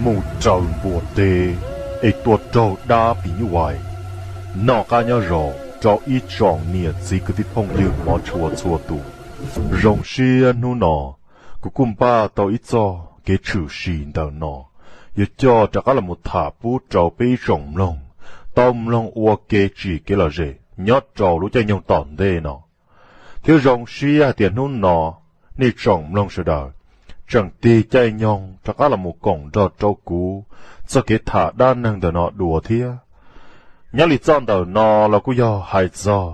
Mus raws npua teb es tua raug dab phim nyuj vais. Noj qab nyob zoo rau ib tsoom niam txiv kwv tij phooj ywg hmov tshua txhua tus. Zoo siab hnub no kuv kuj npaj tau ib txoj kev tshwm sim ntawm no, yuav coj rov qab los mus tham pub rau peb ib tsoom mloog tau mloog ua kev tsim kev lom zem nyob rau lub caij nyoog tom ntej no. Thiab zoo siab hais tias hnub no nej tsoom mloog sawv daws tseem tig caij nyoog rov qab los mus koom nrog rau kuv txoj kev tham dab neeg ntawm no dua thiab. Nyob li txoj ntawm no los kuj yog hais txog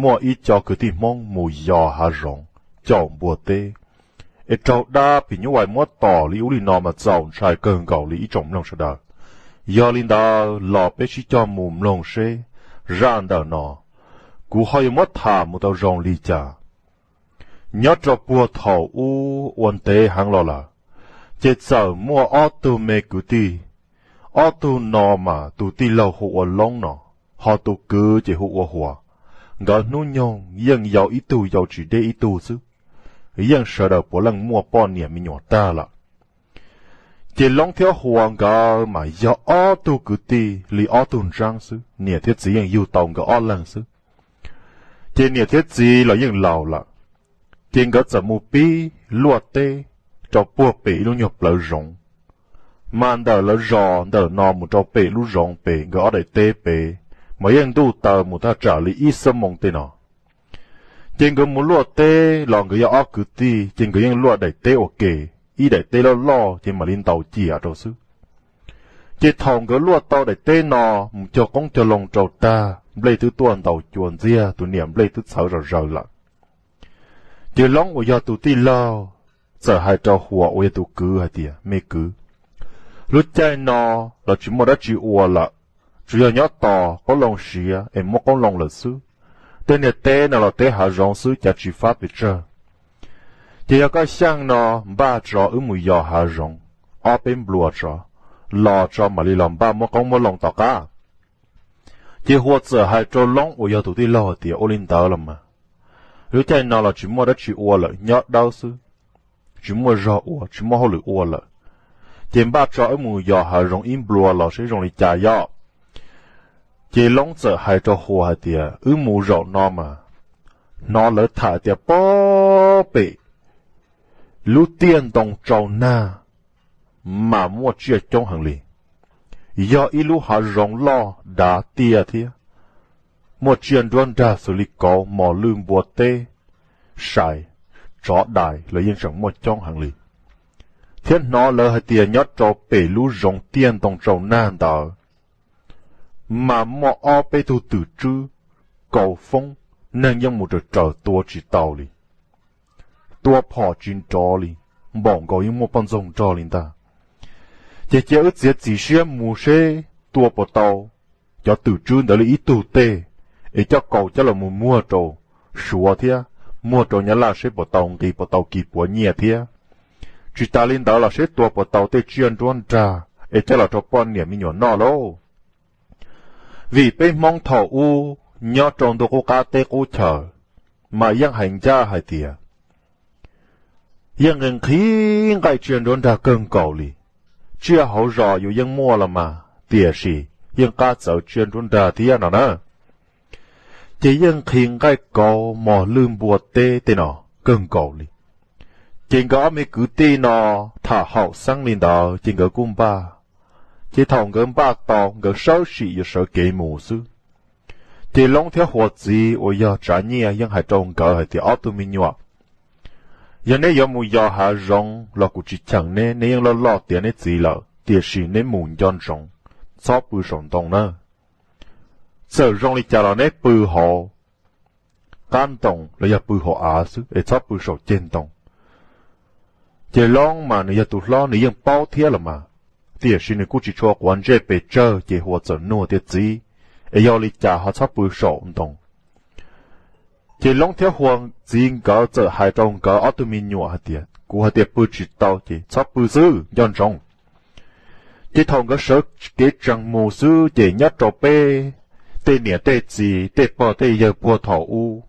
muaj ib co kwv tij Hmoob mus yos hav zoov caum npua teb, es raug dab phim nyuj vais muab tom li ub li no mas txaus ntshai kawg nkaus li ib tsoom mloog sawv daws. Yog li ntawd los peb sib cog mus mloog seb zaj ntawm no kuv ho yuav muab tham mus tau zoo li cas. Nyob rau puag thaum ub ua ntev heev los lawm, ces txawm muaj ob tug me kwv tij. Ob tug no mas tus tij laug hu ua Loob no, ho tus kwv ces hu ua Huas. Nkawd hnub nyoog yeej yau ib tug yau tsis deb ib tug xwb, yeej sawv daws puav leej muaj poj niam me nyuam tag lawm. Ces Loob thiab Huas nkawd mas yog ob tug kwv tij li ob tug ntseeb xwb, niam thiab txiv yeej yug tau nkawd ob leeg xwb. Ces niam thiab txiv los yeej laus lawm, ces nkawd txawm mus pib luaj teb rau puag pem ib lub nyuag plawv zoov. Mas ntawm lawv zos ntawm no mus rau pem lub zoov pem nkawd ob daim teb pem, mas yeej ntuj taw mus thaj tsam li ib xuab moos tej no. Ces nkawd mus luaj teb los nkawd yog ob kwv tij ces nkawd yeej luaj daim teb ua ke, ib daim teb loj loj ces mam li ntaus ciam rau xwb. Ces thaum nkawd luaj tau daim teb no mus cog qoob cog loo rau tag, nplej twb tuaj ntaus cua ntxiag, tus niam nplej twb txhawv zom zaws lawm. Ces Loob uas yog tus tij laug txawm hais rau Huas uas yog tus kwv hais tias, Me kwv, lub caij no los tsis muaj dab tsi ua lawm, tsuas yog nyob tos qoob loo siav es muab qoob loo lawm xwb. Tej niag teb no los teb hav zoov xwb, cav tsis fab pes tsawg. Ces yog koj xyeej no, npaj tso wb mus yos hav zoov ob peb nplua tso, los tso mam li los npaj muab qoob muab loo tom qab. Ces Huas txawm hais rau Loob uas yog tus tij laug hais tias, Ua li ntawd los mas, lub caij no los tsis muaj dab tsi ua lawm, nyob dawb xwb, tsis muaj zog ua, tsis muaj hauj lwm ua lawm. Ces npaj tso wb mus yos hav zoov ib nplua los seb zoo li cas yom. Ces Loob txawm hais rau Huas hais tias, Wb mus zaum no mas, hnov lawv tham tias puag pem lub tiaj ntoo tsau nag mas muaj tsiaj coob heev li. Yog ib lub hav zoov loj dav tiaj thiab, muaj tsiaj nruab nrag xws li kauv, mos lwj, npua teb, sai, tsov dais los yeej tseem muaj coob heev li. Thiab hnov lawv hais tias nyob rau pem lub zoov tiaj ntoo tsau nag ntawd mas muaj ob peb tug twm tswb kaus foob, neeg yeej mus raws raws tua tsis tau li, tua phom tsis nrov li, npaum nkaus yeej muaj poj ntxoog nrog li ntag. Ces cia wb txiav txim siab mus seb tua puas tau cov twm tswb ntawd li ib tug tej, es coj kaus coj los mus muag rau Suav thiab muag rau Nyab Laj seb puas tau nqi puas tau kis puav nyiaj thiab. Tsis tas li ntawd los seb tua puas tau tej tsiaj nruab nrag es coj los rau poj niam me nyuam noj lauj. Vim peb Hmoob thaum ub nyob rau ntuj qub qab teb qub chaw mas yeej hais ncaj hais tias yeej nqhis nqhis nqaij tsiaj nruab nrag kawg nkaus li. Tsiaj hauv zos yus yeej muaj los mas, tiam sis yeej qab txawv tsiaj nruab nrag thiab no na. Ces yeej nqhis nqaij kauv, mos lwj, npua teb tej no kawg nkaus li. Ces nkawd ob me kwv tij no tham haum xeeb li ntawd ces nkawd kuj npaj. Ces thaum nkawd npaj tau, nkawd sawv tsees yuav sawv kev mus xwb, ces Loob thiab Huas txiv uas yog Tsav Nyiaj yeej hais rau nkawd hais tias, Ob tug me nyuam, yog neb yuav mus yos hav zoov los kuv tsis cheem neb, neb yeej loj loj tiav neb txiv lawm, tiam sis neb mus nco ntsoov, txhob pw saum ntoo na. Txawm zoo li cas los neb pw hauv qab ntoo los yog pw hauv av xwb es txhob pw saum ceg ntoo. Ces Loob mas nws yog tus hlob nws yeej paub thiab los mas, tiam sis nws kuj tsis tshua quav ntsej pes tsawg ces Huas txawm nug tias, Txiv, es yog li cas ho txhob pw saum ntoo? Ces Loob thiab Huas txiv nkawd txawm hais rau nkawd ob tug me nyuam hais tias, Kuv hais tias pw tsis tau ces txhob pw xwb, nco ntsoov. Ces thaum nkawd sawv kev tsees mus xwb ces nyob rau peb tej niam tej txiv tej pog tej yawg puag thaum ub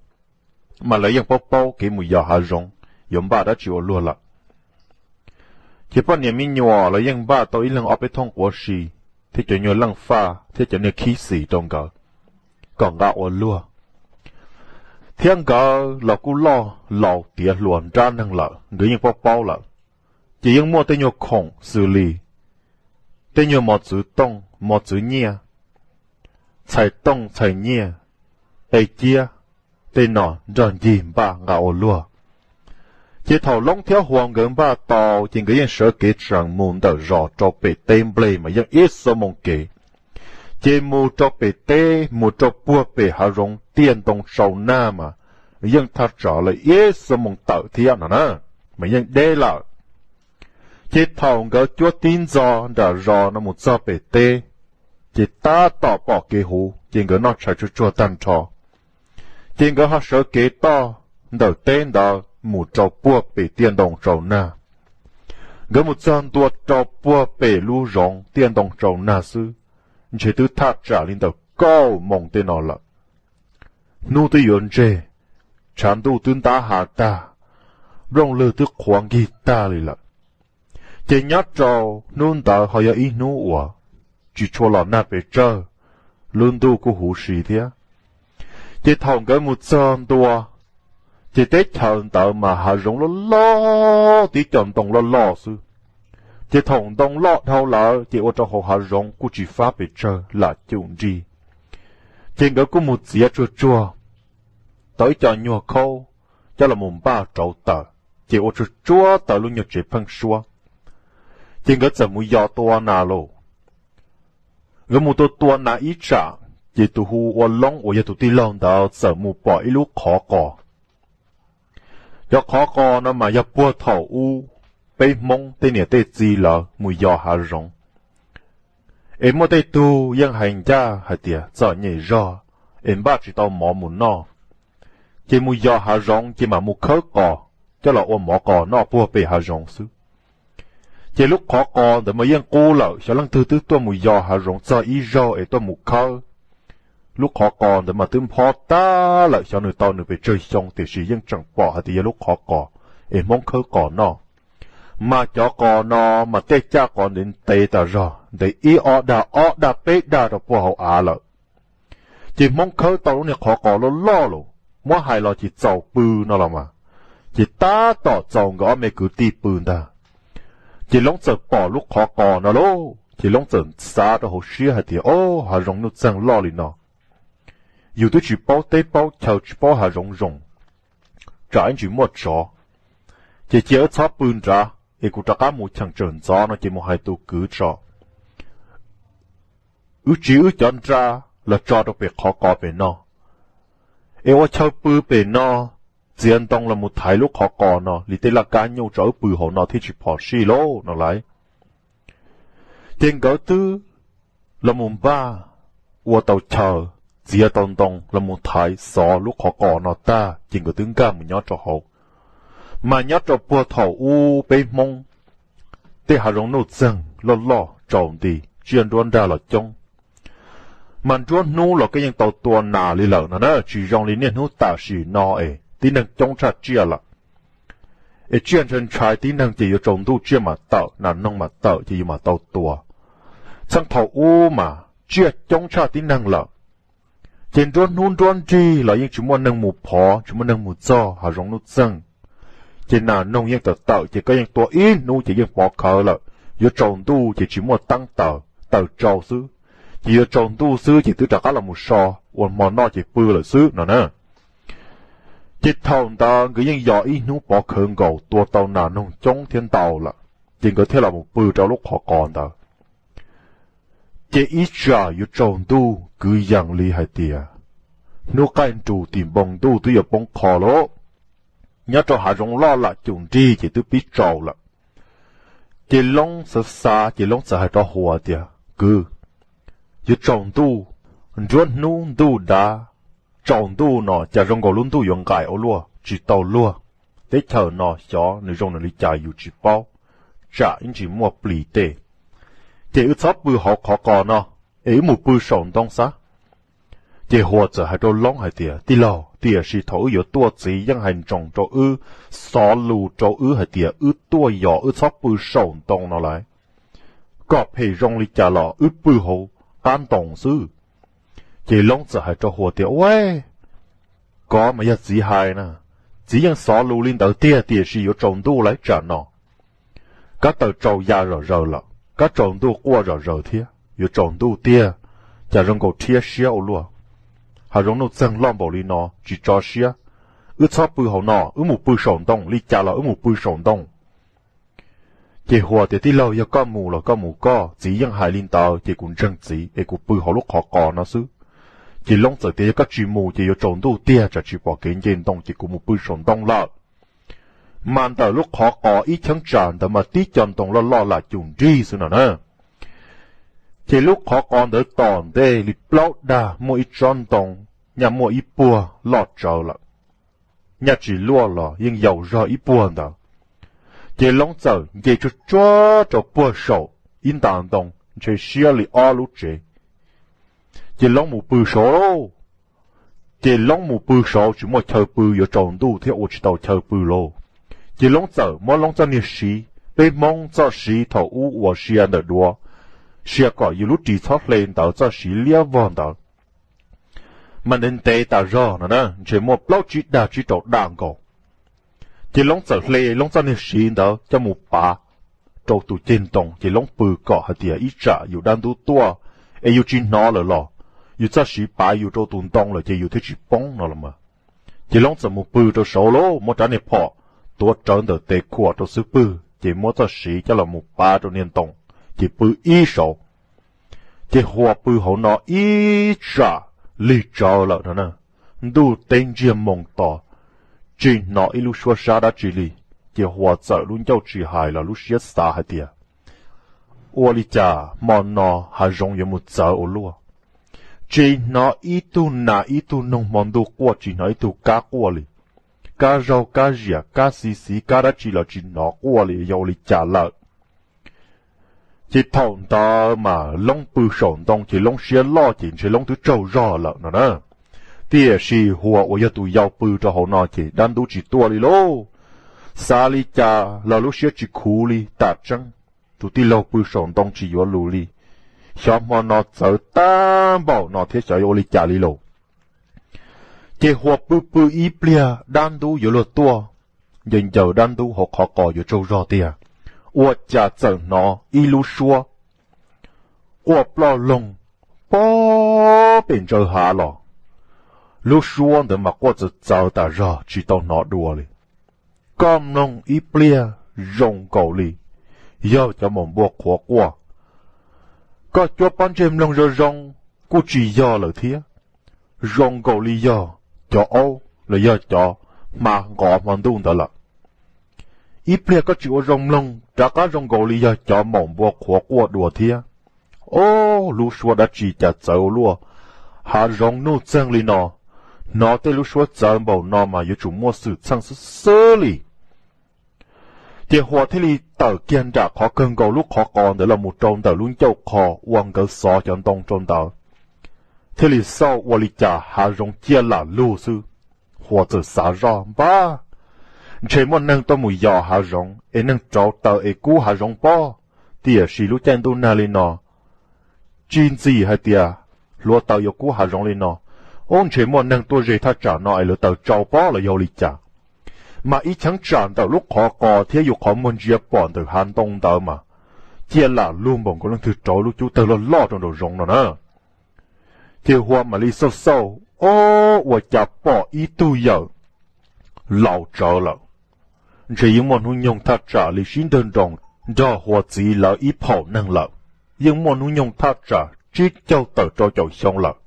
mas lawv yeej paub paub kev mus yos hav zoov yuav npaj dab tsi ua luag lawm. Ces poj niam me nyuam los yeej npaj tau ib leeg ob peb thooj quav si, thiab cov nyuag leej faj thiab cov niag khib xis rau nkawd kom nqa ua luag. Thiab nkawd los kuj loj laus tiav hluas nrab neeg lawm, nkawd yeej paub paub lawm, ces yeej muaj tej nyuag khoom xws li tej nyuag mos txwv tooj mos txwv nyiaj, txhais tooj txhais nyiaj, qe ciab, tej no nrog ncig npaj nqa ua luag. Ces thaum Loob thiab Huas nkawd npaj tau ces nkawd yeej sawv kev tsees mus ntawm zos rau pem teb nplej mas yeej ib xuab moos kev. Ces mus rau pem teb mus rau puag pem hav zoov tiaj ntoo tsau nag mas yeej thaj tsam li ib xuab moos tawm thiab no na, mas yeej deb lawm. Ces thaum nkawd cuab tib ntxo nram zos no mus txog pem teb, ces tab tom pom kev huv ces nkawd noj tshais tsuag tsuag tag nrho. Ces nkawd ho sawv kev toj ntawm teb ntawd mus rau puag pem tiaj ntoo tsau nag. Nkawd mus txog ntua rau puag pem lub zoov tiaj ntoo tsau nag xwb, ntshe twb thaj tsam li ntawm kaum moos tej no lawm. Hnub twb yuav ntseg, tshav ntuj twb ntab hav tag, nplooj lwg twb qhuav nkig tag li lawm. Ces nyob rau hnub ntawd ho yog ib hnub uas tsis tshua los nag pes tsawg, lub ntuj kuj huv si thiab. Ces thaum nkawd mus txog ntua, ces teb chaws ntawd mas hav zoov loj loj, tib co ntoo loj loj xwb. Ces thaum ntoo loj dhau lawm ces ua rau hauv hav zoov kuj tsis fab pes tsawg lam cum nrig. Ces nkawd kuj mus txiav tsuag tsuag tau ib co nyuag khaub coj los mus npaj rauv taws, ces ua tsuag tsuag taws lub nyuag tsev pheeb suab. Ces nkawd txawm mus yos tua nas lauj. Nkawd mus tua tua nas ib tsam, ces tus hu ua Loob uas yog tus tij laug ntawd txawm mus pom ib lub qhov qos. Cov qhov qos no mas yog puag thaum ub peb Hmoob tej niam tej txiv lawv mus yos hav zoov, es muaj tej tug yeej hais ncaj hais tias txom nyem zog es npaj tsis tau mov mus noj, ces mus yos hav zoov ces mam mus khawb qos coj los ua mov qos noj puag pem hav zoov xwb. Ces lub qhov qos ntawd mas yeej qub lawm, xyov leej twg twb tuaj mus yos hav zoov txog ib zaug es tuaj mus khawb. Lub qhov qos ntawd mas twb nphob tag lawm, xyov nws tau nws pes tsawg xyoo tiam sis yeej tseem pom hais tias yog lub qhov qos es Hmoob khawb qos noj. Mas cov qos no mas tej caj qos ntev ntev tas zog, ntev ib ob dag ob dag peb dag rau puag hauv av lawm. Ces Hmoob khawb tau lub niag qhov qos loj loj los muab hais los ces txaus pw no los mas, ces tab tom txaus nkawd ob me kwv tij pw ntag. Ces Loob txawm pom lub qhov qos no lauj, ces Loob txawm xav rau hauv siab hais tias, O, hav zoov nuj txeeg loj li no, yus twb tsis paub teb paub chaw tsis paub hav zoov zoo, tsam ib ntsis muaj tsov, ces cia wb txhob pw nrad es kuv rov qab mus cheem tsawm ntxov no ces mus hais tus kwv tso, wb tsiv wb cov nra los tso rau pem qhov qos pem no, es ua chaw pw pem no, txiav ntoo los mus thaiv lub qhov qos no li tej laj kab nyuj tso wb pw hauv no thiaj tsis phom sij lauj no lauj. Ces nkawd twb los mus npaj ua tau chaw, txiav tau ntoo los mus thaiv xov lub qhov qos no tag ces nkawd twb nkag mus nyob rau hauv. Mas nyob rau puag thaum ub peb Hmoob tej hav zoov nuj txeeg loj loj tsaus nti, tsiaj nruab nrag los coob. Mas nruab hnub los koj yeej tau tua nas li lawm no na, tsis zoo li niaj hnub tam sim no es tib neeg coob tshaj tsiaj lawm. Es tsiaj ntshai ntshai tib neeg ces yuav tsaus ntuj tsiaj mam tawm, nas noog mam tawm ces yuav mam tau tua. Txheej thaum ub mas tsiaj coob tshaj tib neeg lawm. Ces nruab hnub nruab nrig los yeej tsis muaj neeg mus phov, tsis muaj neeg mus txog hav zoov nuj txeeg. Ces nas noog yeej tawm tawm ces koj yeej tua ib hnub ces yeej pov khawv lawm. Yuav tsaus ntuj ces tsis muaj teeb taws, taws tsau xwb. Ces yuav tsaus ntuj xwb ces twb rov qab los mus so, ua hmo noj ces pw lawm xwb no na. Ces thaum ntawd nkawd yeej yos ib hnub pov khawv nkaus tua tau nas noog coob thiab ntau lawm, ces nkawd thiaj los mus pw rau lub qhov qos ntawd. Ces ib tsam yuav tsaus ntuj kwv yees li hais tias hnub qaij nrus tim npoo ntuj twb yuav poob qho lauj. Nyob rau hav zoov loj lam cum nrig ces twb pib tsaus lawm. Ces Loob xav xav ces Loob txawm hais rau Huas tias, Kwv, yuav tsaus ntuj, nruab hnub ntuj dav, tsaus ntuj no cas zoo nkaus lub ntuj yuav nqaim ua luaj tsis tau luag. Teb chaws no xyov nws zoo nws li cas yus tsis paub, tsam ib ntsis muaj plis tej. Ces wb txhob pw hauv qhov qos no, es wb mus pw saum ntoo xwb. Ces Huas txawm hais rau Loob hais tias, Tij laug, tiam sis thaum wb yuav tuaj txiv yeej hais ntsoov rau wb, xov lus rau wb hais tias wb tuaj yos wb txhob pw saum ntoo no lawm. Kom phem zoo li cas los wb pw hauv qab ntoo xwb. Ces Loob txawm hais rau Huas tias, Ua, koj mas yog txiv hais na, txiv yeej xov lus li ntawd tiag tiam sis yuav tsaus ntuj lawm tsam no. Kab taws tsaus ya zom zaws lawm, kab tsaus ntuj quaj zom zaws thiab, yuav tsaus ntuj tiag, cas zoo nkaus rhiab siab ua luaj. Hav zoov nuj txeeg loj npaum li no tsis tso siab. Wb txhob pw hauv no, wb mus pw saum ntoo, li cas los wb mus pw saum ntoo. Ces Huas tias, Tij laug, yog koj mus los koj mus koj, txiv yeej hais li ntawd ces kuv ntseeg txiv es kuv pw hauv lub qhov qos no xwb. Ces Loob txawm tias, Yog koj tsis mus ces yuav tsaus ntuj tiag tsam tsis pom kev nce ntoo ces kuv mus pw saum ntoo lawm. Mas ntawm lub qhov qos ib cheeb tsam ntawd mas tib co ntoo loj loj lam cum nrig xwb no na. Ces lub qhov qos ntawd tom ntej li plaub dag muaj ib tsob ntoo, nyaj muaj ib puag loj tsawv lawm, nyaj tsis luaj los yeej yau zog ib puag ntawd. Ces Loob txawm nce tsuag tsuag rau puag saum ib nta ntoo ntshe siab li ob lub tsev. Ces Loob mus pw saud lauj. Ces Loob mus pw saud tsis muaj chaw pw, yuav tsaus ntuj thiab ua tsis tau chaw pw lauj. Ces Loob txawm muab Loob txoj niag siv, peb Hmoob txoj siv thaum ub uas sia ntawm duav, sia kom yus lub ris txhob hle ntawd, txoj siv liab vog ntawd, mas ntev ntev tas zog no na, ntshe muaj plaub tsib dag tsib rau dag nkaus. Ces Loob txawm hle Loob txoj niag siv ntawd coj mus pav rau tus ceg ntoo, ces Loob pw kom hais tias ib tsam yus dab ntub tuaj es yus tsis hnov lawm los yus txoj siv pav yus rau tus ntoo lawm ces yus thiaj tsis poob no los mas. Ces Loob txawm mus pw rau saud lauj, muab rab niag phom tuav rawv ntawm tes khuam rau xub pwg, ces muab txoj siv coj los mus pav rau niag ntoo, ces pw ib saud. Ces Huas pw hauv no ib tsam lig tsawv lawm no na, ntuj teb ntsiag moo to, tsis hnov ib lub suab sab dab tsi li. Ces Huas txawm lub ncauj tsis hais los lub siab xav hais tias, Ua li cas hmo no hav zoov yuav mus txawv ua luaj? Tsis hnov ib tug nas ib tug noog, hmo ntuj quaj tsis hnov ib tug kab quaj li. Kab zaug kab ziam kab xi xiv kab dab tsi los tsis hnov quaj li, yog ua li cas lawm? Ces thaum ntawd mas Loob pw saum ntoo ces Loob siab loj ces ntshe Loob twb tsaug zog lawm no na. Tiam sis Huas uas yog tus yau pw rau hauv no ces dab ntub tsis tuaj li lauj. Xav li cas los lub siab tsis khuv li, tam tseeb tus tij laug pw saum ntoo tsis yuav lus li, xyov hmo no txawv tag npaum no thiab xyov yuav ua li cas li lauj. Ces Huas pw pw ib pliag dab ntub yuav luag tuaj, ncaws ncaws dab ntub hauv qhov qos yuav tsaug zog tiag, ua cas txawm hnov ib lub suab quaj ploj loog pem ntsawv hav los. Lub suab ntawd mas quaj txawv txawv tas zog tsis tau hnov dua li. Koj mloog ib pliag zoo nkaus li yog cov maum npua qhuav quaj. Koj cuab pob ntseg mloog zoo zoo kuj tsis yog lawm thiab, zoo nkaus li yog cov aub los yog cov hma nqov hmo ntuj ntawd lawm. Ib pliag koj tsis ua zoo mloog rov qab zoo nkaus li yog cov maum npua qhuav quaj dua thiab. Ob lub suab dab tsi cas txawv ua luaj, hav zoov nuj txeeg li no, hnov tej lub suab txawv npaum no mas yuav tsum muaj xwm txheej xwb xwb li. Ces Huas thiaj li tawm kiag nram qhov kawg nkaus lub qhov qos ntawd los mus rau ntawm lub ncauj qhov uas nkawd xov cov ntoo rau ntawd, thiaj li xauj ua li cas hav zoov ciaj lam lug xwb. Huas txawm xav zoj npab, ntshe muaj neeg tuaj mus yos hav zoov es neeg rauv taws es kub hav zoov pob. Tiam sis lub caij ntuj nag li no, tsis ntxim hais tias hluav taws yuav kub hav zoov li no. Ub, ntshe muaj neeg tuaj ze thaj tsam no es lawv taws tsau pob los yog li cas. Mas ib cheeb tsam ntawm lub qhov qos thiab yus qhov muag ntsia pom ntawm hav ntoo ntawd mas ciaj lam lug npaum nkaus leej twg rauv lub cub tawg loj loj rau nraum zoov no na. Ces Huas mam li xauj xauj, ob, ua cas pom ib tug yawm laus tsawv lawm. Ntshe yeej muaj hnub nyoog thaj tsam li sib nrawg nroos nrog Huas txiv lawv ib phaum neeg lawm. Yeej muaj hnub nyoog thaj tsam tsib caug tawm rau caum xyoo lawm.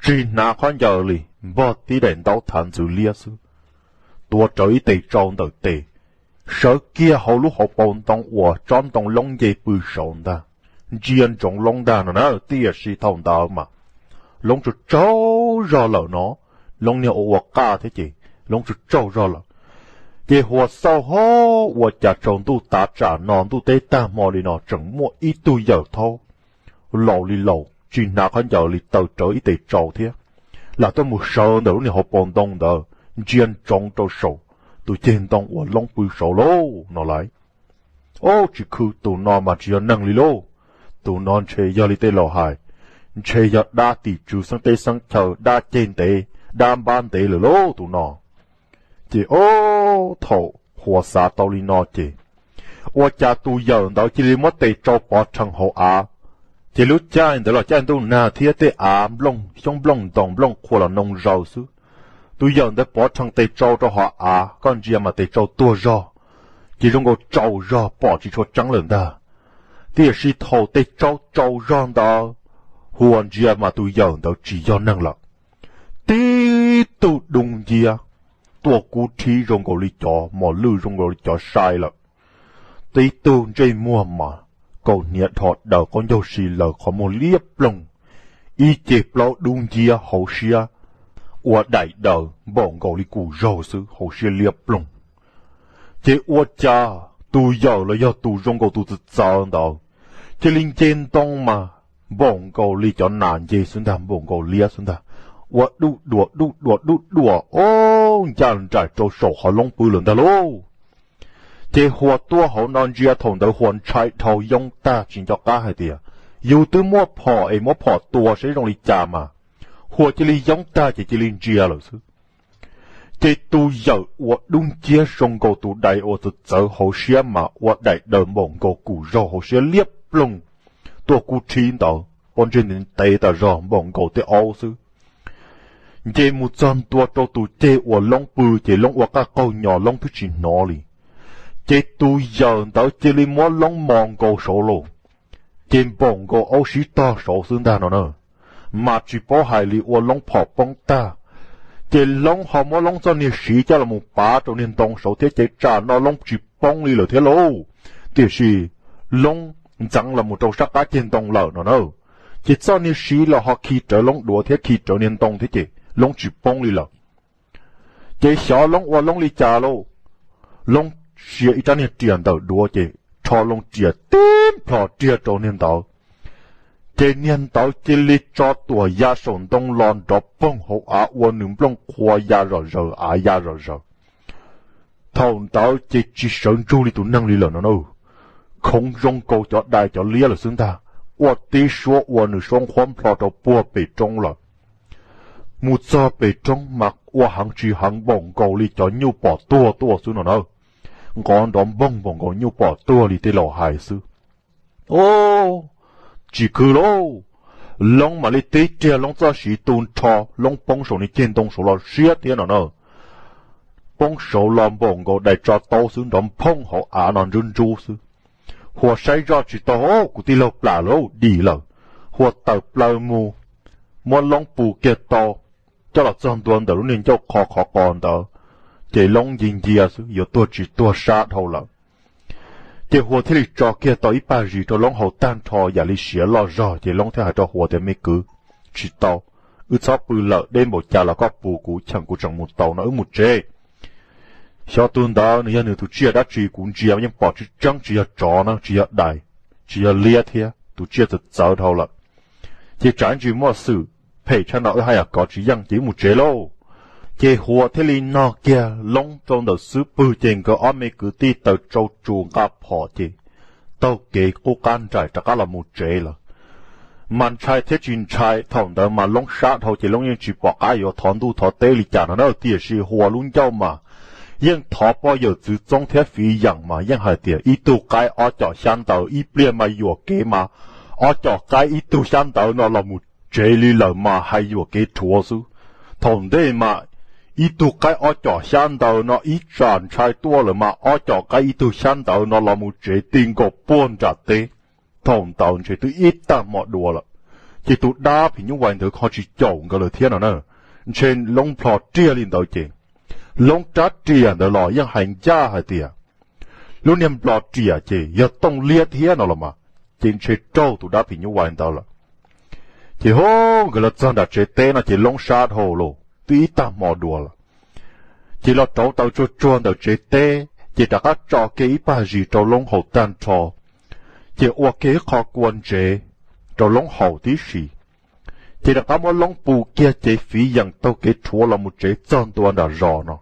Tsis hnav khaub ncaws li, npog tib daim ntaub thav ntxwv liab xwb, tuav rawv ib tes tsau ntawm tes, sawv kiag hauv lub hauv paus ntoo uas tsob ntoo Loob nce pw saud ntag. Ntsia ntsoov Loob ntag no na, tiam sis thaum ntawd mas Loob tsaug tsaug zog lawm no. Loob niag ua ua qaj thiab ces Loob tsaug tsaug zog lawm. Ces Huas xauj ho, ua cas tsaus ntuj tav tsam no ntuj teb tag hmo li no tseem muaj ib tug yawm thaub laus li laus tsis hnav khaub ncaws li taw rawv ib tes tsau thiab. lam tuaj mus sawv ntawm lub niag hauv paus ntoo ntawd ntsia ntsoov rau saum tus ceg ntoo uas Loob pw saud lauj no lauj. Ob, tsis khw, tus no mas tsis yog neeg li lauj. Tus no ntshe yog li tej laus hais, ntshe yog dab tim tswv xeeb teb xeeb chaw, dab ceg ntev, dab npab ntev lawm lauj tus no. Ces ob, thaum Huas xav tau li no ces ua cas tus yawm ntawd cia li muab tes tsau pov rhees hauv av. Ces lub caij ntawd los caij ntuj nag thiab tej av nplooj, xyoob nplooj ntoos nplooj qhuav los noo zaws xwb. Tus yawm ntawd pov rhees tes tsau rau hauv av, koj ntsia mas tes tsau tuag zog, ces zoo nkaus tsaus zog pom tsis tshua tseeb lawm ntag. Tiam sis thaum tes tsau tsaus zog ntawd, Huas ntsia mas tus yawm ntawd tsis yog neeg lawm. Tib tug dub nciab tuaj kub rhib zoo nkaus li cov mos lwj, zoo nkaus li cov sai lawm. Tib tug ntsej muag mas kaus hniav dhos daws, qaub ncaug si laws, qhov muag liab ploog, ib ce plaub dub nciab hauv siab ua daim daws npaum nkaus li kus zaug xwb, hauv siab liab ploog. Ces ua cas tus yawm los yog tus zoo nkaus tus txawv txawv ntawd cia li nce ntoo mas npaum nkaus li cov nas nce xwb ntag, npaum nkaus liab xwb ntag, ua duj duam duj duam duj duam ob ncaj nraim rau saum qhov Loob pw lawm ntag lauj. Ces Huas tuaj hauv no ntsia, thaum ntawd Huas ntshai dhau yoob tag tsis nco qab hais tias yus twb muaj phom es muab phom tua saib zoo li cas mas, Huas cia li yoob tag ces cia li ntsia lawm xwb. Ces tus yawm uas dub nciab zoo nkaus tus dais uas txawv txawv hauv siab mas ua daim daws npaum nkaus kus zaug hauv siab liab ploog tuaj kub rhib ntawd, pob ntseg ntev tas zog npaum nkaus tej aub xwb. Nce mus txog ntua rau tus ceg uas Loob pw ces Loob ua qaj qaug nyo, Loob twb tsis hnov li. Ces tus yawm ntawd cia li muab Loob mos nkaus saud los, ces npaum nkaus aub sib tog saud xwb ntag no na. Mas tsis paub hais li, ua Loob phom poob tag. Ces Loob ho muab Loob txoj niag siv coj los mus pav rau niag ntoo saud thiab, ces tsam no Loob tsis poob li lawm thiab lauj. Tiam sis Loob ntxeev los mus rau sab qab ceg ntoo lawm no na. Ces txoj niag siv los ho khi rawv Loob duav thiab khi rawv niag ntoo thiab ces Loob tsis poob li lawm. Ces xyov Loob ua Loob li cas lauj, Loob sia ib rab niag riam ntawm duav ces rho loo riam tib nplhos riag rau niag ntawd. Ces niag ntawd cia li tso tuam ya saum ntoo los nrov poog hauv av ua nws nplooj qhuav ya zom zaws, av ya zom zaws. Thaum ntawd ces tsis sawv ntsug li tus neeg li lawm no na, khoov zoo nkaus cov dais cov liab lawm xwb ntag. Ua tib suab ua nws suab nqhuab nplho rau puag pem roob lawm. Mus txog pem roob mas ua heev tsis heev npaum nkaus li cov nyuj pom tuag tuaj xwb no na. Nqov nrov npoog npaum nkaus nyuj pom tuag li tej laus hais xwb. Tsis khwv lauj, Loob mam li tib riag Loob txoj siv tu nrho, Loob poob saum niag ceg ntoo saud los siab thiab no na. Poob saud los npaum nkaus dais tso taub xwb, nrov nphooj hauv av no ntsub ntsub xwb. Huas saib zoj tsis tau, kuv tij laug plam lauj, dim lawm. Huas tawm plaws mus, muab Loob pus kiag tau, coj los txog ntua ntawm lub niag ncauj qhov qhov qos ntawd, ces Loob ncia ncia xwb, yuav tuag tsis tuag sab dhau lawm. Ces Huas thiaj li tso kiag tau ib pag zis rau Loob haus tag nrho yam li siav loj zog, ces Loob thiaj hais rau Huas tias, me kwv, tsis tau, wb txhob pw lawm, deb npaum cas los koj pus kuv cheem kuv tseem mus tau no, wb mus tsev. Xyov tus ntawd nws yog nws tus tsiaj dab tsi, kuv ntsia yeej pom tseeb tseeb tsis yog tsov na, tsis yog dais, tsis yog liab thiab, tus tsiaj txawv txawv dhau lawm. Ces tsam ntsis muaj xwm phem tshaj no wb haj yam kov tsis yeej, ces wb mus tsev lauj. Ces Huas thiaj li nog kiag Loob rau ntawm xub pwg, ces nkawd ob me kwv tij taws tsau tsus nqa phom ces taug kev qub qab nraim rov qab los mus tsev lawm. Mas ntshai thiab tsis ntshai, thaum ntawd mas Loob sab dhau ces Loob yeej tsis pom qab yuav thov ntuj thov teb li cas no na, tiam sis Huas lub ncauj mas yeej thov poj yawm txwv txoob thiab fiv yeem mas yeej hais tias ib tug qaib ob com xyab ntawv, ib pliag mas yuam kev mas ob com qaib ib tug xyab ntawv no los mus tsev li lawm mas hais yuam kev rhuav xwb. Thaum ntej mas ib tug qaib ob com xyab ntawv no ib tsam ntshai tuaj lawm mas ob com qaib ib tug xyab ntawv no los mus tsev ti nkaus puag nram teb. Thaum ntawd ntshe twb ib tag hmo dua lawm, ces tus dab phim nyuj vais ntawd ho tsis caum nkawd lawm thiab no na. Ntshe Loob nplho riam li ntawd ces, Loob rab riam ntawd los yeej hais ncaj hais tias lub niag nplho riam ces yog tooj liab thiab no los mas, ces ntshe raug tus dab phim nyuj vais ntawd lawm. Ces ho nkawd los txog nram tsev teb no ces Loob sab dhau los twb ib tag hmo dua lawm. Ces los rauv taws tsuag tsuag ntawm tsev teb, ces rov qab tso kiag ib pag zis rau Loob haus tag nrho, ces ua kiag ib qho kua ntsev rau Loob haus tib si. Ces rov qab muab loob pus kiag ces fiv yeem taug kev rhuav los mus tsev txog ntua nram zos no,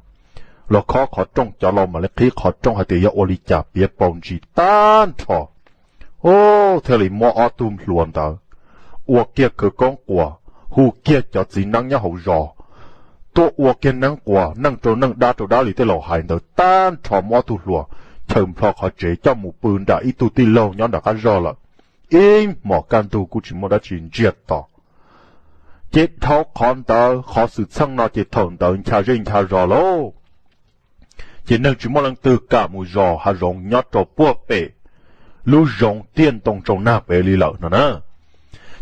los khob qhov rooj, cov laus mam li qhib qhov rooj hais tias yog ua li cas piav paus ntsis tag nrho. Ub, thiaj li muab ob tug hluas ntawd ua kiag khawv koob quas, hu kiag cov txiv neeb nyob hauv zos tuaj ua kiag neeb quas, neej rau neej dab rau dab li tej laus hais ntawd tag nrho, muab ob tug hluas chaws nplho qhov tsev coj mus pw nram ib tug tij laug nyob nram qab zog lawm. Ib hmos kaj ntug kuj tsis muaj dab tsi ntsiag to. Ces dhau qhov ntawd, qhov xwm txheej no ces thaum ntawd ncha zej ncha zos lauj, ces neeg tsis muaj leej twg kam mus zov hav zoov nyob rau puag pem lub zoov tiaj ntoo tsau nag pem li lawm no na.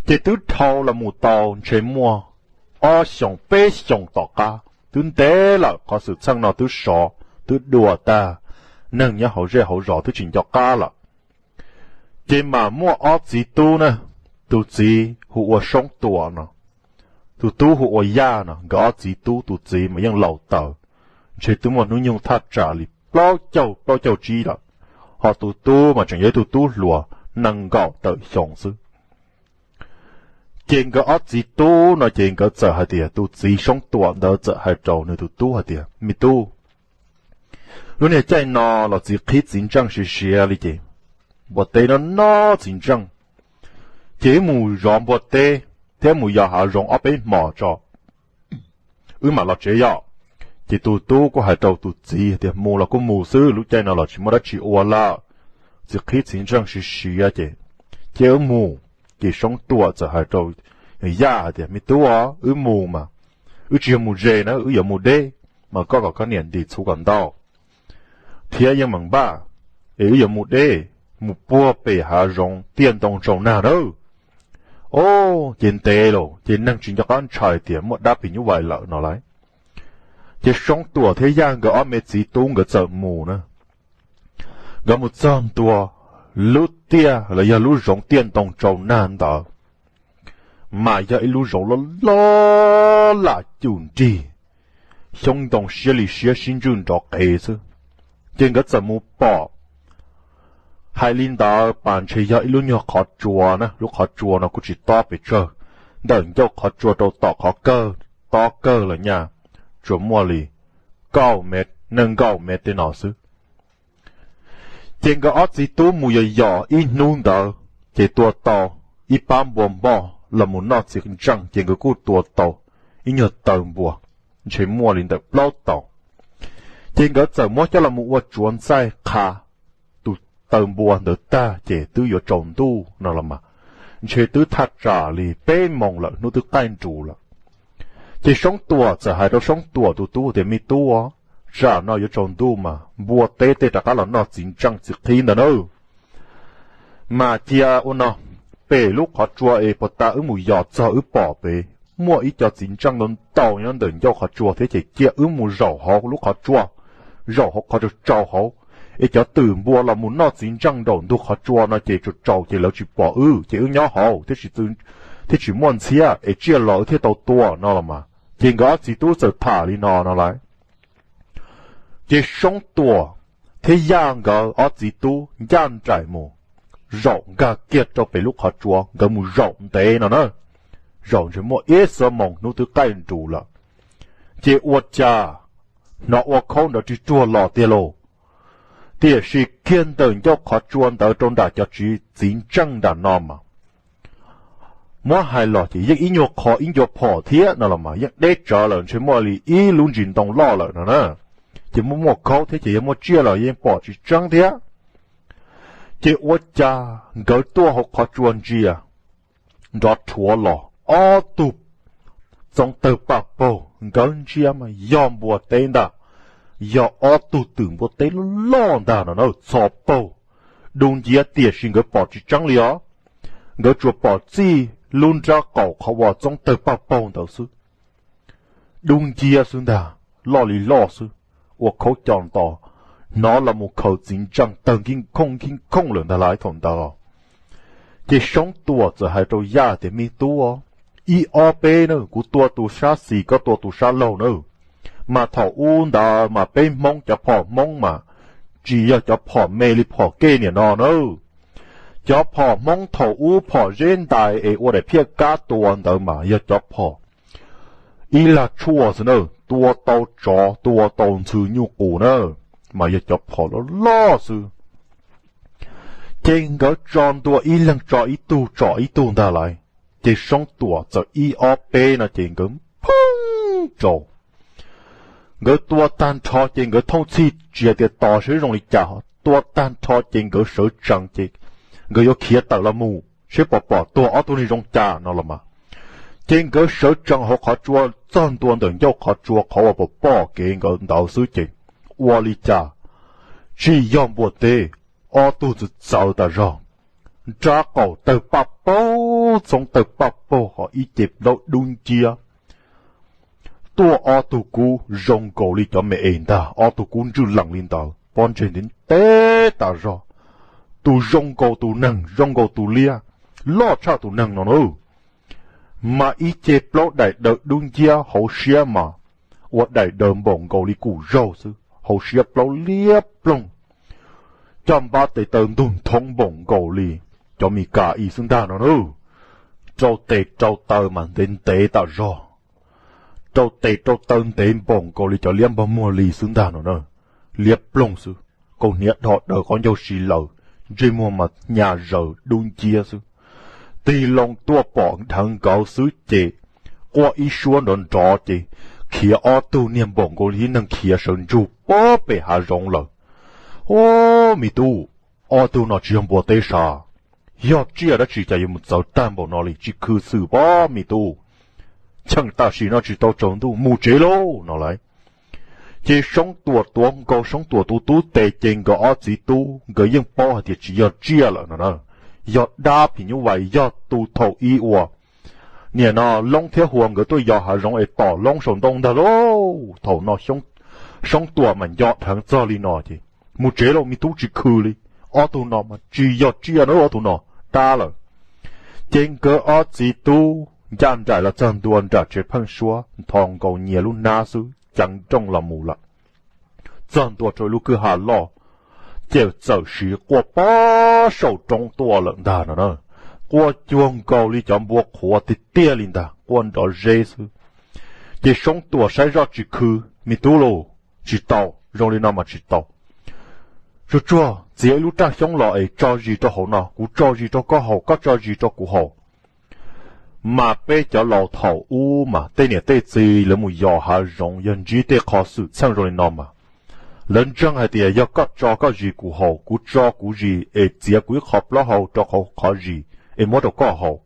Ces twb dhau los mus tau ntshe muaj ob xyoos peb xyoos tom qab, twb ntev lawm, qhov xwm txheej no twb sov twb dua tag, neeg nyob hauv zej hauv zos twb tsis nco qab lawm. Ces mas muaj ob txiv tub na, tus txiv hu ua Soob Tuam no, tus tub hu ua Yaj no. Nkawd ob txiv tub, tus txiv mas yeej laus taws, ntshe twb muaj hnub nyoog thaj tsam li plaub caug plaub caug tsib lawm, ho tus tub mas tseem yog ib tug tub hluas nees nkaum tawm xyoo xwb. Ces nkawd ob txiv tub no ces nkawd txawm hais tias, tus txiv Soob Tuam ntawd txawm hais rau nws tus tub hais tias, me tub, lub niag caij no los txiv qhib txiv ntseej siav siav li ces npua teb no no txiv ntseej, ces wb mus zov npua teb thiab mus yos hav zoov ob peb hmos tso, wb mam los tsev yom. Ces tus tub kuj hais rau tus txiv tias, mus los kuj mus xwb, lub caij no los tsis muaj dab tsi ua lawm, txiv qhib txiv ntseej siav siav ces, ces wb mus. Ces Soob Tuam txawm hais rau Yaj hais tias, me tub os, wb mus mas, wb tsis yog mus ze na, wb yuav mus deb, mas koj kom koj niam ntim txhuv kom ntau thiab yeej meem npaj, es wb yuav mus deb, mus puag pem hav zoov tiaj ntoo tsau nag nawb. Ov, ces ntev lawm ces neeg tsis nco qab ntshai tias muaj dab phim nyuj vais lawm no lauj. Ces Soob Tuam thiab Yaj nkawd ob me txiv tub nkawd txawm mus na. Nkawd mus txog ntua lub tiaj los yog lub zoov tiaj ntoo tsau nag ntawd, mas yog ib lub zoov loj loj lam cum nrig, xyoob ntoo siab li siab sib ntswj nrov qees xwb. Ces nkawd txawm mus pom, hais li ntawd pas ntshe yog ib lub nyuag qhov tsua na, lub qhov tsua no kuj tsis tob pes tsawg, ntawm ncauj qhov tsua rau tom qhov kawg tob kawg lawm nyaj, tsuas muaj li kaum mev, nees nkaum mev tej no xwb. Ces nkawd ob txiv tub mus yos yos ib hnub ntawd, ces tua tau ib pab npua npoj los mus noj txiv ntseej, ces nkawd kuj tua tau ib nyuag taw npua, ntshe muaj li ntawm plaub tau. Ces nkawd txawm muab coj los mus ua tsuav ntxaij qha tus taw npua ntawd tag ces twb yuav tsaus ntuj no los mas, ntshe twb thaj tsam li peb moos lawm, hnub twb qaij nrus lawm. Ces Soob Tuam txawm hais rau Soob Tuam tus tub tias, me tub, tsam no yuav tsaus ntuj mas npua teb tej rov qab los noj txiv ntseej txiv qhib ntawd nawb. Mas cia ua no, pem lub qhov tsua es puag ta wb mus yos txog wb pom pem muaj ib co txiv ntseej ntau ntau nyob ntawm ncauj qhov tsua thiab ces cia wb mus zaum hauv lub qhov tsua, zaum hauv qhov tsua tsaus hauv, es cov twm npua los mus noj txiv ntseej nraum ntug qhov tsua no ces tsaus tsaus ces lawv tsis pom wb ces wb nyob hauv thiab tsis muaj ntxhiab es tsiaj los wb thiaj tau tua no los mas. Ces nkawd ob txiv tub txawm tham li no no lauj. Ces Soob Tuam thiab Yaj nkawd ob txiv tub ncaj nraim mus zaum nkag kiag rau pem lub qhov tsua, nkawd mus zaum ntev no na, zaum ntshe muaj ib xuab moos hnub twb qaij nrus lawm. Ces ua cas hnov ua khaub nrov rig ruag los tiag lauj. Tiam sis kiag ntawm ncauj qhov tsua ntawd rau nram cov txiv ntseej nram no mas, muab hais los ces yeej ib nyuag qho ib ncua phom thiab no los mas yeej deb tsawv lawm, ntshe muaj li ib lub ntsis ntoo loj lawm no na. Ces muaj muaj khaub thiab ces yog muaj tsiaj los yeej pom tsis tseeb thiab. Ces ua cas nkawd tuaj hauv qhov tsua ntsia, nrov rhuav los ob tug txoov tawg paj paug, nkawd ntsia mas yog npua teb ntag, yog ob tug twm npua teb loj loj ntag no na, txho paug du nciab tiam sis nkawd pom tsis tseeb li os. Nkawd tsuas pom txij lub nrab qaum qhov uas txoov tawg paj paug ntawd xwb. Du nciab xwb ntag, loj li loj xwb, ua khaub co nto, hnov los mus khaws txiv ntseej tawg nkij khooj nkij khooj lawm ntag lauj thaum ntawd. Ces Soob Tuam txawm hais rau Yaj tias, me tub, ib ob peb na, kuv tua tus sab xis koj tua tus sab laug na. Mas thaum ub ntawd mas peb Hmoob cov phom Hmoob mas tsis yog cov phom me li phom kej niam no na. Cov phom Hmoob thaum ub phom zeb ntais es ua daim phiaj kab tua ntawd mas yog cov phom ib lag tshuaj xwb na, tua tau tsov tua tau ntxhw nyuj qus na, mas yog cov phom loj loj xwb. Ces nkawd tso ntua ib leeg tso ib tug tsom ib tug ntag lauj, ces Soob Tuam txawm ib ob peb no ces nkawd phooj rau. Nkawd tua tag nrho ces nkawd thooj txhij tsis hais tias tos seb zoo li cas, tua tag nrho ces nkawd sawv tsees ces nkawd yuav khiav tawm los mus seb puas pom tuag ob tug neeg zoo cas no los mas. Ces nkawd sawv tsees hauv qhov tsua txog ntua ntawm ncauj qhov tsua qhov uas pom pom kev nkawd ntawd xwb ces ua li cas tsis yog npua teb, ob tug txawv txawv tas zog, nrab qaum tawg paj paug, txoob tawg paj paug ho ib ce plaub dub nciab tuaj ob tug kub zoo nkaus li cov me es ntag, ob tug kub ntswj lees li ntawd, pob ntseg ntev ntev tas zog. Tus zoo nkaus tus neeg, zoo nkaus tus liab, loj tshaj tus neeg no na. Mas ib ce plaub daim daws dub nciab hauv siab mas ua daim daws npaum nkaus li kum zaug xwb, hauv siab plaub liab ploog, caj npab tes taw ntug nthoob npaum nkaus li cov Mis Kas ib xwb ntag no na. Rau tes rau taw mas ntev ntev tas zog, rau tes rau taw ntev npaum nkaus li cov liab npog muag li xwb ntag no na. Liab ploog xwb, kaus hniav dhos daws qhov ncauj si lawm, ntsej muag mas nyas zaws dub nciab xwb. Tig loo tuaj pom dheev nkawd xwb ces quaj ib suab nrov nrov ces khiav ob tug niag npaum nkaus li tib neeg khiav sawv ntsug pob pem hav zoov lawm. Ub, me tub, ob tug no tsis yog npua teb sav, yog tsiaj dab tsi cas yuav mus txawv tag npaum no li, tsis khw xwm pob me tub. Cheem tam sim no tsis tau tsaus ntuj, mus tsev lauj no lauj. Ces Soob Tuam tuav nkaus Soob Tuam tus tub tes ces nkawd ob txiv tub nkawd yeej paub hais tias tsis yog tsiaj lawm no na, yog dab phim nyuj vais, yog tus thaum ub uas niam no Loob thiab Huas nkawd tuaj yos hav zoov es tom Loob saum ntoo ntag lauj. Thaum no Soob Tuam mas nco dheev txog li no ces, mus tsev lauj me tub, tsis khw li, ob tug no mas tsis yog tsiaj na, ob tug no dab lawm. Ces nkawd ob txiv tub ncaj nraim los txog ntua nram tsev pheeb suab, nthos nkaus nyias lub hnab xwb ceev nrooj los mus lawm. Txog ntua rau ib lub kwj ha loj, ces txawm siv quaj pob saum roob tuaj lawm ntag no na. Quaj cuag nkaus li cov npua qhuav tiag tiag li ntag, quaj nrov zeb xwb. Ces Soob Tuam saib zoj tsis khw, me tub lauj, tsis tau, zoo li no mas tsis tau. Tsuag tsuag txiav ib lub raj xyoob los es tso zis rau hauv no, kuv tso zis rau koj haus, koj tso zis rau kuv haus. Mas peb cov laus thaum ub mas tej niam tej txiv lawv mus yos hav zoov yog ntsib tej qhov xwm txheej zoo li no mas, lawv ntseeg hais tias yog koj tso koj zis kuv haus, kuv tso kuv zis es txiav kuv ib qho plaub hau rau hauv qhov zis es muab rau koj haus,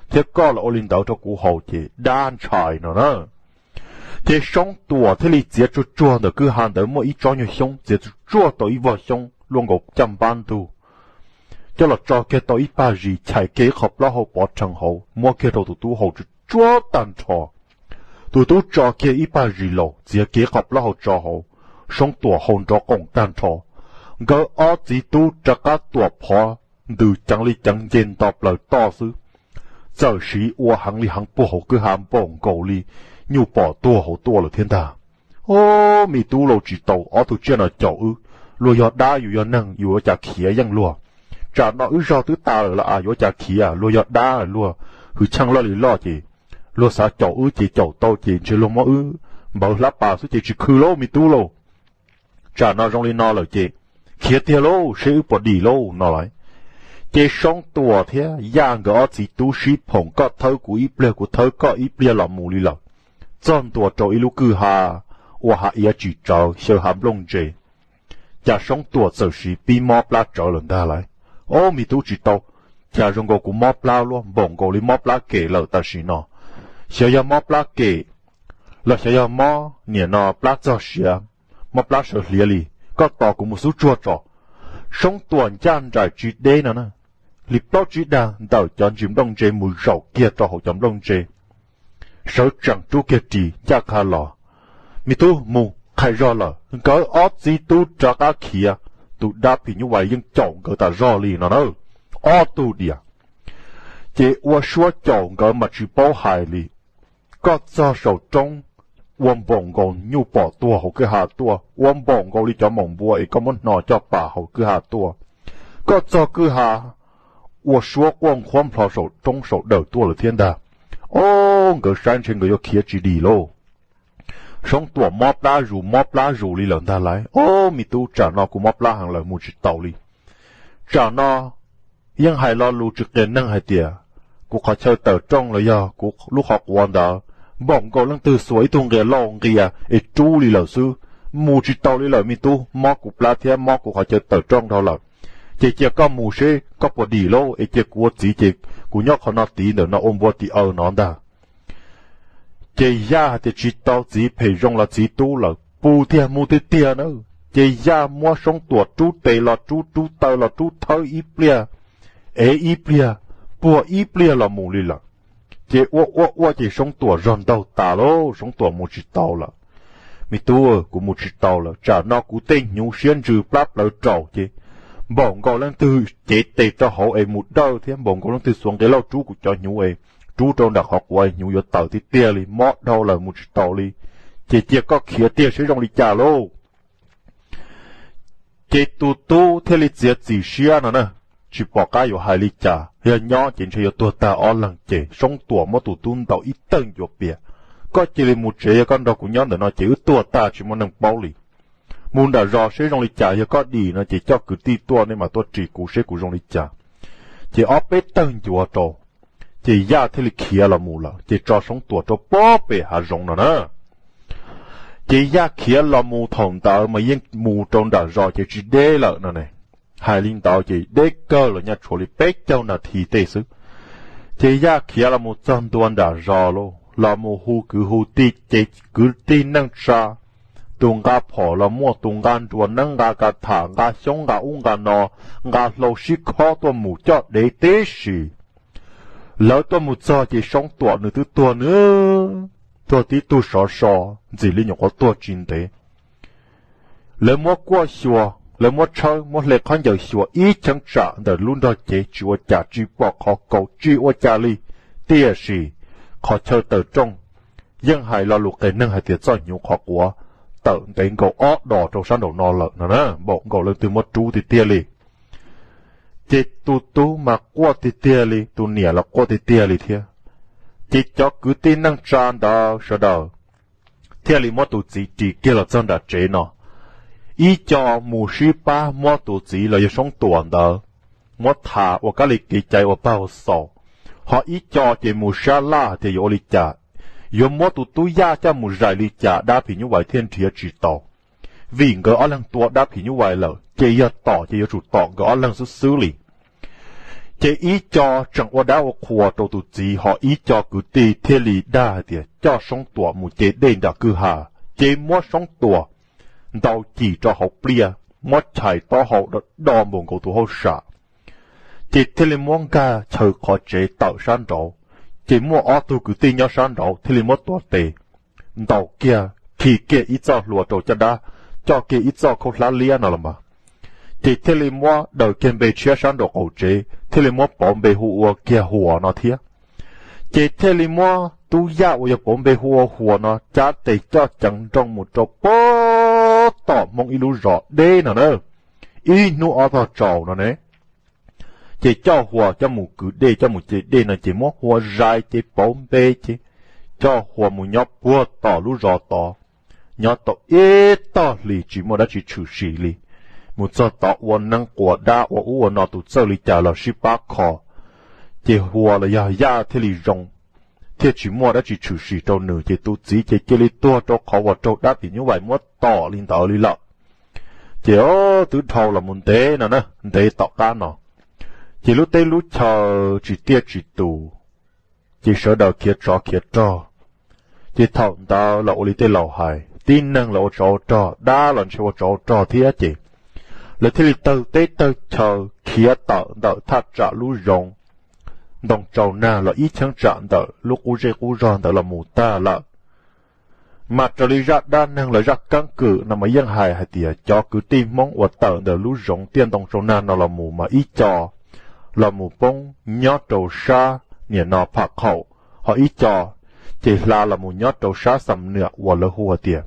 thiab koj los ua li ntawd rau kuv haus ces dab ntshai no na. Ces Soob Tuam thiaj li txiav tsuag tsuag ntawm kwj ha ntawd muaj ib tsob nyuag xyoob, txiav tsuag tsuag tau ib voj xyoob luaj nkaus caj npab ntug, coj los tso kiag tau ib pag zis, chais kiag ib qho plaub hau pov rhees hauv, muab kiag rau tus tub haus tsuag tsuag tag nrho. Tus tub tso kiag ib pag zis los txiav kiag ib qho plaub hau tso hauv, Soob Tuam haus nrov qoom tag nrho. Nkawd ob txiv tub rov qab tuam phov ntws ceev li ceev nce nto plaws toj xwb, txawm siv ua heev li heev puag hauv kwj ha npaum nkaus li nyuj pom tuag hauv tuaj lawm thiab ntag. Ob, me tub lauj, tsis tau, ob tug tsiaj no caum wb, luag yog dab yus yog neeg yus ua cas khiav yeej luag. Tsam no wb zog twb tas lawm los as yuav ua cas khiav, luag yog dab luag hwj chim loj li loj ces luag xav caum wb ces caum tau ces ntshe luag muab wb npawv hlab pas xwb ces tsis khw lauj me tub lauj. Tsam no zoo li no lawm ces khiav tiag lauj, seb wb puas dim lauj no lauj. Ces Soob Tuam thiab Yaj nkawd ob txiv tub sib phoom koj thawb kuv ib pliag kuv thawb koj ib pliag los mus li lawm, txog ntua rau ib lub kwj ha uas hav iav tsis tsawv xyaw hav nplooj ntse. Cas Soob Tuam txawm siv pib mob plab tsawv lawm ntag lauj. Ob, me tub, tsis tau, cas zoo nkaus kuv mob plab luaj npaum nkaus li mob plab kem lawm tam sim no. Xyov yog mob plab kem los xyov yog mob niam no plab txog siav, mob plab sawv hliav li, koj tos kuv mus xub tsuag tso. Soob Tuam ncaj nraim tsis deb no na, li plaub tsib dag ntawm cov ntsis nplooj ntse mus zaum kiag rau hauv cov nplooj ntse, sawv tsees rub kiag ris ncaj qha los. Me tub, mus, qhais zog lawm. Nkawd ob txiv tub rov qab khiav, tus dab phim nyuj vais yeej caum nkawd tas zog li no na, ob tug diam. Ces ua suab caum nkawd mas tsis paub hais li. Koj txog saum roob, ua npaum nkaus nyuj pom tuag hauv kwj ha tuaj, ua npaum nkaus li cov maum npua es koj muab hno coj pas hauv kwj ha tuaj. Koj txog kwj ha, ua suab quaj nqhuab nplho saum roob saum dawm tuaj lawm thiab ntag. O, nkawd saib ntshe nkawd yuav khiav tsis dim lauj. Soob Tuam mob plab zus mob plab zus li lawm ntag lauj. O, me tub, tsam no kuv mob plab heev lawm mus tsis taus li. Tsam no yeej hais lo lus tsis qias neeg hais tias kuv qhov chaw tawm rooj los yog kuv lub qhov quav ntawd npaum nkaus leej twg xuas ib tug nqia lauj nqia es rub li lawm xwb. Mus tsis taus li lawm me tub, mob kuv plab thiab mob kuv qhov chaw tawm rooj dhau lawm. Ces cia koj mus seb koj puas dim lauj, es cia kuv ua txiv ces kuv nyob qhov no tid ntawm no ua npua tim aw no ntag. Ces Yaj hais tias tsis tau txiv, phem zoo los txiv tub lawm, pus tiag mus tiag tiag na. Ces Yaj muab Soob Tuam rub tes los rub, rub taw los rub, thawb ib pliag, ev ib pliag, puag ib pliag los mus li lawm. Ces ua ua ua ces Soob Tuam zog ntaug tas lauj, Soob Tuam mus tsis tau lawm. Me tub, kuv mus tsis tau lawm, tsam no kuv tej hnyuv siab ntsws plab plawv raus ces npaum nkaus leej twg cev tes rau hauv es mus dawj thiab npaum nkaus leej twg xuas nqia lauj rub kuv cov hnyuv es rub rau nram qhov quav, hnyuv yuav tawm tiag tiag li, mob dhau lawm mus tsis taus li. Ces cia koj khiav tiag seb zoo li cas lauj. Ces tus tub thiaj li txiav txim siab no na, tsis pom qab yuav hais li cas, yog nyob ces ntshe yuav tuag tag ob leeg. Ces Soob Tuam muab tus tub ntaus ib tawg ncuav pias, koj cia li mus tsev, yog koj nrog kuv nyob ntawm no ces wb tuag tag tsis muaj neeg paub li. Mus nram zos seb zoo li cas, yog koj dim no ces coj kwv tij tuaj, nej mam tuaj ris kuv seb kuv zoo li cas. Ces ob peb tawg ncuav rau, ces Yaj thiaj li khiav los mus lawm, ces tso Soob Tuam rau pob pem hav zoov no na. Ces Yaj khiav los mus thaum ntawd mas yeej mus rau nram zos ces tsis deb lawm no ne. Hais li ntawd ces deb kawg los nyaj tshuav li peb caug nas this tej xwb. Ces Yaj khiav los mus txog ntua nram zos lauj, los mus hu kwv hu tij, ces kwv tij neej tsa, tus nqa phom los muaj, tus nqa nruas neeb, nqa ka tham, nqa xyoob, nqa ub nqa no, nqa hlau sib khob tuaj mus coj dev tib si. Lawv tuaj mus txog ces Soob Tuam nws twb tuag nws, tuag tib tug sov so, ntxim li nyuam qhuav tuag tsis ntev. Lawv muab kuaj xyuas, lawv muab tshawb, muab hle khaub ncaws xyuas ib cheeb tsam ntawm lub nrog cev tsis ua cas, tsis pom qhov kaus tsis ua cas li. Tiam sis qhov chaw tawm rooj yeej hais lo lus qias neeg hais tias txoj hnyuv qhov quav tawm ntev nkaus ob dos rau sab nraum no lawm no na, npaum nkaus leej twg muab rub tiag tiag li. Ces tus tub mas quaj tiag tiag li, tus niam los quaj tiag tiag li thiab. Ces cov kwv tij neej tsa ntawd sawv daws thiaj li muab tus txiv ris kiag los txog nram tsev no. Ib co mus sib pab muab tus txiv los yog Soob Tuam ntawd muab tham ua kab li kev cai ua pag ua xaus, ho ib co ces mus sab laj hais tias yuav ua li cas, yuav muab tus tub Yaj coj mus zais li cas dab phim nyuj vais thiaj nrhiav tsis tau. Vim nkawd ob leeg tua dab phim nyuj vais lawm ces yog tom ces yuav tsum tom nkawd ob leeg xwb xwb li. Ces ib co tseem ua dab ua qhuas rau tus txiv, ho ib co kwv tij thiaj li dag hais tias coj Soob Tuam mus ce dej nram kwj ha, ces muab Soob Tuam ntaus cim rau hauv pliaj, muab chais taub hau do npaum nkaus tus hauj sam. Ces thiaj li muab nkag chaw qhov tsev tawm sab nraud, ces muaj ob tug kwv tij nyob sab nraud thiaj li muab tuav tes ntaus kiag, khi kiag ib txoj hlua rau caj dab, coj kiag ib txoj khaub hlab liab no los mas. Ces thiaj li muab daws kiag npe tshiab sab nraum qaum tsev, thiaj li muab pauv npe hu ua kiag Huas no thiab. Ces thiaj li muab tub Yaj uas yog pauv npe hu ua Huas no cab tes coj ceev nrooj mus rau pem tom Hmoob ib lub zos deb no na, ib hnub ob tog tsaus no ne. Ces coj Huas coj mus kwv dej, coj mus ce dej no ces muab Huas zais ces pauv npe ces coj Huas mus nyob puag tom lub zos tod. Nyob tau ib tog hlis tsis muaj dab tsi tshwm sim li. Mus txog tod ua neeb quas dab ua ub ua no tus txawj li cas los sib pab kho. Ces Huas los yog Yaj thiaj li zoo, thiaj tsis muaj dab tsi tshwm sim rau nws, ces tus txiv ces cia li tuag rau qhov uas raug dab phim nyuj vais muab tom li ntawd li lawm. Ces twb dhau los mus ntev no na, ntev tom qab no, ces lub teb lub chaw tsis tiaj tsis tus, ces sawv daws khiav tsov khiav rog. Ces thaum ntawd los ua li tej laus hais, tib neeg los ua tsov ua rog, dab los ntshe ua tsov ua rog thiab ces lawv thiaj li tawg teb tawg chaw khiav tawm ntawm thaj tsam lub zoov Ntoo Tsau Nag los ib cheeb tsam ntawm lub qub zej qub zog ntawd los mus tag lawm. Mas raws li zaj dab neeg los zaj keeb kwm no mas yeej hais hais tias cov kwv tij Hmoob uas tawm ntawm lub zoov tiaj Ntoo Tsau Nag no los mus mas ib co los mus poob nyob rau sab niam no Pham Qhaum, ho ib co ces hla los mus nyob rau sab Xam Nuam uas lawv hu hais tias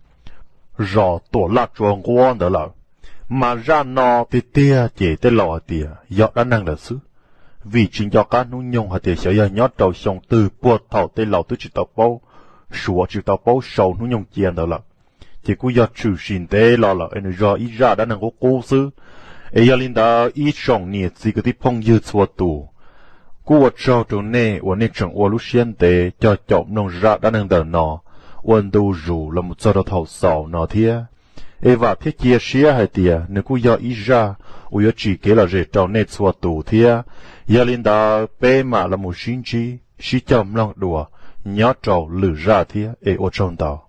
zos Tuam Laj Tsua Nquab ntawd lawm. Mas zaj no tiag tiag ces tej laus hais tias yog dab neeg lawm xwb, vim tsis nco qab hnub nyoog hais tias xyov yog nyob rau xyoo twg puag thaum tej laus twb tsis tau paub suav tsis tau paub sau hnub nyoog cia ntawd lawm, ces kuj yog tshwm sim ntev los lawm es nws yog ib zaj dab neeg qub qub xwb. Es yog li ntawd ib tsoom niam txiv kwv tij phooj ywg txhua tus, kuj ua tsaug rau nej uas nej tseem ua lub siab ntev coj caum mloog zaj dab neeg ntawm no ua ntu zus los mus txog rau thaum xaus no thiab. Es vam thiab cia siab hais tias nws kuj yog ib zaj uas yuav tsim kev lom zem rau nej txhua tus thiab. Yog li ntawd peb mam los mus sib ntsib sib cog mloog dua nyob rau lwm zaj thiab es ua tsaug ntau.